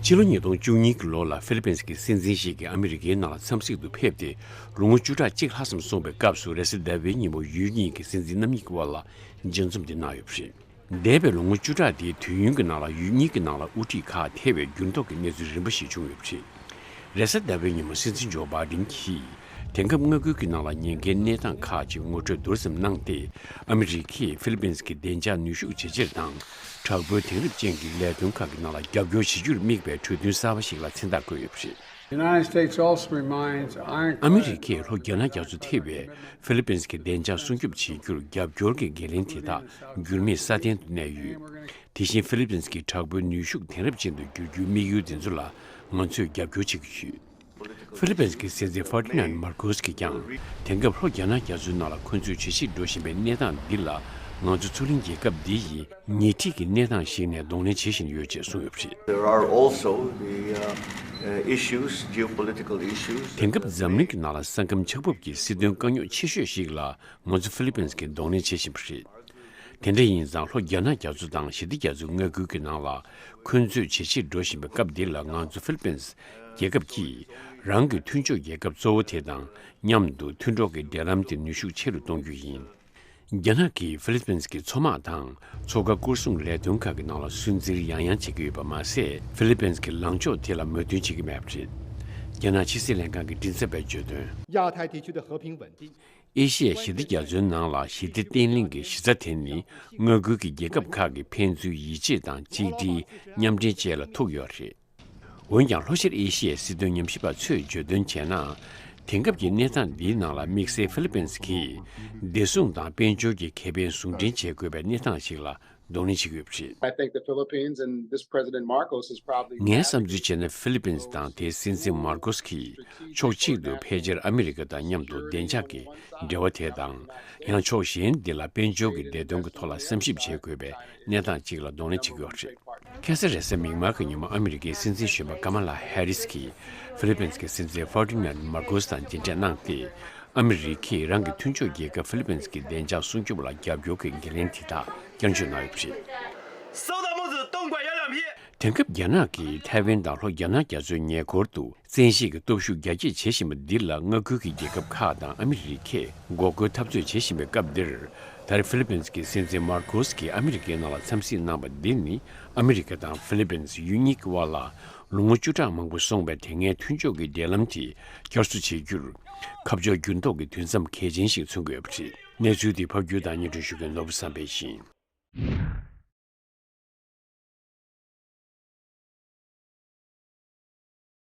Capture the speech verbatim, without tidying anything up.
ཕྱི་ལོ་ཉིས་སྟོང་བཅུ་གཉིས་ཀྱི་ལོ་ལ་ཧྥི་ལི་པིན་སི་གི་སྲིད་འཛིན་ཞིག་གིས་ཨ་མི་རི་ཀའི་ནང་ལ་འཚམས་གཟིགས་དུ་ཕེབས་ཏེ་ལོ་ངོ་བཅུ་ཕྲག་གཅིག་ལྷག་ཙམ་སོང་བའི་སྐབས་སུ། རེས་གཟའ་ཟླ་བའི་ཉིན་མོ་ཡུལ་གཉིས་ཀྱི་སྲིད་འཛིན་རྣམ་གཉིས་ཀྱི་དབར་ལ་མཇལ་འཛོམས་དེ་གནང་ཡོད་པ་རེད། འདས་པའི་ལོ་ངོ་བཅུ་ཕྲག་དེའི་དུས་ཡུན་གྱི་ནང་ལ་ཡུལ་གཉིས་ཀྱི་ནང་ལ་དབུ་ཁྲིད་ཁག་ཐེ་བའི་འགྱུར་ལྡོག་གི་གནས་ཚུལ་རིམ་པ་ཞིག་བྱུང་ཡོད་པ་རེད། རེས་གཟའ་ཟླ་བའི་ཉིན་མོ་སྲིད་འཛིན་ཇོ་བྷའི་ཌེན་གྱིས་དེང་སྐབས་མངའ་ཁུལ་གྱི་ནང་ལ་ཉེན་ཁའི་གནས་སྟངས་ཁག་ཅིག་ངོ་སྤྲོད་མདོར་ཙམ་གནང་སྟེ། ཨ་མི་རི་ཀས་ཧྥི་ལི་པིན་སི་གི་བདེ་འཇགས་ནུས་ཤུགས་ཇེ་ཆེར་དང་། དྲག་པོའི་དེང་རབས་ཅན་གྱི་ལས་དོན་ཁག་གི་ནང་ལ་རྒྱབ་སྐྱོར་བྱེད་རྒྱུར་དམིགས་པའི་གྲོས་མཐུན་གསར་པ་ཞིག་ལ་མཚན་རྟགས་བཀོད་ཡོད་པ་རེད། The United States also reminds Ironclad ཨ་མི་རི་ཀས་ལྷོ་རྒྱ་ནག་རྒྱ་མཚོ་ཐེ་བའི་ཧྥི་ལི་པིན་སི་གི་བདེ་འཇགས་སྲུང་སྐྱོབ་བྱེད་རྒྱུར་རྒྱབ་སྐྱོར་གྱི་འགན་ལེན་དེ་དག་འགྱུར་མེད་སྲ་བརྟན་དུ་གནས་ཡོད། དེ་བཞིན་ཧྥི་ལི་པིན་སི་གི་དྲག་པོའི་ནུས་ཤུགས་དེང་རབས་ཅན་དུ་བསྒྱུར་རྒྱུའི་དམིགས་ཡུལ་དེ་ཚོ་ལ་ང་ཚོས་རྒྱབ་སྐྱོར་བྱེད་ཀྱི་ཡོད། ཧྥི་ལི་པིན་སི་གི་སྲིད་འཛིན་ཧྥར་ཏི་ནན་མར་ཁོ་སི་གིས་ཀྱང་། དེང་སྐབས་ལྷོ་རྒྱ་ནག་རྒྱ་མཚོའི་ནང་ལ་འཁོན་འཛུགས་ཇེ་ཆེར་འགྲོ་བཞིན་པའི་གནས་སྟངས་འདི་ལ་ང་ཚོ་མཚོ་གླིང་རྒྱལ་ཁབ་འདི་ཡིས་ཉེ་འཁྲིས་ཀྱི་གནས་སྟངས་ཤིག་ནས་གདོང་ལེན་བྱེད་བཞིན་ཡོད་ཅེས་གསུངས་ཡོད་པ་རེད། There are also the uh, uh, issues, geopolitical issues. དེང་སྐབས་འཛམ་གླིང་གི་ནང་ལ་ས་ཁམས་ཆགས་བབ་ཀྱི་སྲིད་དོན་དཀའ་རྙོག་ཆེ་ཤོས་ཤིག་ལ་ང་ཚོ་ཧྥི་ལི་པིན་སི་གིས་གདོང་ལེན་བྱེད་བཞིན་པ་རེད། དེ་འདྲ་ཡིན་ཙང་ལྷོ་རྒྱ་ནག་རྒྱ་མཚོ་དང་ཞི་བདེ་རྒྱ་མཚོའི་མངའ་ཁུལ་གྱི་ནང་ལ་འཁོན་རྩོད་ཇེ་ཆེར་འགྲོ་བཞིན་པའི་སྐབས་འདི་ལ་ང་ཚོ་ཧྥི་ལི་པིན་སི་རྒྱལ་ཁབ་ཀྱིས་རང་གི་མཐུན་ཕྱོགས་རྒྱལ་ཁབ་གཙོ་བོ་དེ་དང་མཉམ་དུ་མཐུན་གྲོགས་ཀྱི་འབྲེལ་ལམ་དེ་ནུས་ཤུགས་ཆེ་རུ་གཏོང་རྒྱུ་ཡིན། རྒྱ་ནག་གིས་ཧྥི་ལི་པིན་སི་གི་མཚོ་དམག་དང་མཚོ་ཁ་སྐོར་སྲུང་ལས་དོན་ཁག་གི་ནང་ལ་སུན་གཙེར་ཡང་ཡང་བྱེད་ཀྱི་ཡོད་པ་མ་ཟད། ཧྥི་ལི་པིན་སི་གི་ལངས་ཕྱོགས་དེ་ལ་མོས་མཐུན་བྱེད་ཀྱི་མེད་པ་རེད། རྒྱ་ནག་ཕྱི་སྲིད་ལྷན་ཁང་གི་མགྲིན་ཚབ་པས་བརྗོད་དོན། 亚太地区的和平稳定 ཨེ་ཤི་ཡའི་ཞི་བདེ་རྒྱ་མཚོའི་ནང་ལ་ཞི་བདེ་བརྟན་ལྷིང་གི་གཞི་རྩ་དེ་ནི་མངའ་ཁུལ་གྱི་རྒྱལ་ཁབ་ཁག་གི་ཕན་ཚུན་ཡིད་ཆེས་དང་གཅིག་སྒྲིལ་མཉམ་འབྲེལ་བཅས་ལ་ཐུག་ཡོད་རེད། འོན་ཀྱང་ལྷོ་ཤར་ཨེ་ཤི་ཡའི་སྲིད་དོན་ཉམས་ཞིབ་པ་ཚོས་བརྗོད་དོན་བྱས་ན། དེང་སྐབས་ཀྱི་གནས་སྟངས་འདིའི་ནང་ལ་དམིགས་བསལ་ཧྥི་ལི་པིན་སི་གིས་བདེ་སྲུང་དང་དཔལ་འབྱོར་གྱི་ཁེ་ཕན་ཟུང་འབྲེལ་བྱེད་དགོས་པའི་གནས་སྟངས་ཤིག་ལ་གདོང་ལེན་བྱེད་ཀྱི་ཡོད་པ་རེད། I think the Philippines and this President Marcos is probably ངའི་བསམ་ཚུལ་བྱས་ན། ཧྥི་ལི་པིན་སི་དང་དེའི་སྲིད་འཛིན་མར་ཀོ་སི་གིས་ཕྱོགས་གཅིག་ཏུ་ཕལ་ཆེར་ཨ་མི་རི་ཀ་དང་མཉམ་དུ་བདེ་འཇགས་ཀྱི་འབྲེལ་བ་དེ་དང་། ཡང་ཕྱོགས་གཞན་འདི་ལ་དཔལ་འབྱོར་གྱི་བདེ་དོན་གྱི་ཐོག་ལ་བསམ་ཞིབ་བྱེད་དགོས་པའི་གནས་སྟངས་གཅིག་ལ་གདོང་ལེན་བྱེད་ཀྱི་ཡོད་པ་རེད། ཁ་སང་རེས་གཟའ་མིག་དམར་གྱི་ཉིན་མོ་ཨ་མི་རི་ཀའི་སྲིད་འཛིན་གཞོན་པ་ཀ་མ་ལ་ཧེ་རིས་ཀྱིས་ཧྥི་ལི་པིན་སི་གི་སྲིད་འཛིན་ཧྥར་ཏི་ནན་མར་ཀོ་སི་དང་མཇལ་འཕྲད་གནང་སྟེ། ཨ་མི་རི་ཀས་རང་གི་མཐུན་ཕྱོགས་རྒྱལ་ཁབ་ཧྥི་ལི་པིན་སི་གི་བདེ་འཇགས་སྲུང་སྐྱོབ་ལ་རྒྱབ་སྐྱོར་གྱི་འགན་ལེན་དེ་དག་བསྐྱར་བརྗོད་གནང་ཡོད་པ་རེད། 收到木子，东莞幺两批。 དེང་སྐབས་རྒྱ་ནག་གིས་ཐའེ་ཝན་དང་ལྷོ་རྒྱ་ནག་རྒྱ་མཚོའི་ཉེ་འཁོར་དུ་བཙན་ཤེད་ཀྱི་སྟོབས་ཤུགས་རྒྱ་སྐྱེད་བྱེད་བཞིན་པ་འདི་ལ་མངའ་ཁུལ་གྱི་རྒྱལ་ཁབ་ཁག་དང་ཨ་མི་རི་ཀས་འགོག་རྒོལ་འཐབ་རྩོད་བྱེད་བཞིན་པའི་སྐབས་འདིར། ད་རེས་ཧྥི་ལི་པིན་སི་གི་སྲིད་འཛིན་མར་ཀོ་སི་གིས་ཨ་མི་རི་ཀའི་ནང་ལ་འཚམས་གཟིགས་གནང་བ་འདི་ནི། ཨ་མི་རི་ཀ་དང་ཧྥི་ལི་པིན་སི་ཡུལ་གཉིས་ཀྱི་དབར་ལ་ལོ་ངོ་བཅུ་ཕྲག་མང་པོ་སོང་བའི་དེ་སྔའི་མཐུན་ཕྱོགས་ཀྱི་འབྲེལ་ལམ་དེ་བསྐྱར་གསོ་བྱེད་རྒྱུར་ཁ་ཕྱོགས་འགྱུར་ལྡོག་གི་དུས་མཚམས་གལ་ཆེན་ཞིག་མཚོན་དགོས་པ་རེད། གནས་ཚུལ་འདི་ཕབ་སྒྱུར་དང་སྙན་སྒྲོན་ཞུ་མཁན་ནོར་བུ་བསམ་འཕེལ་ཡིན།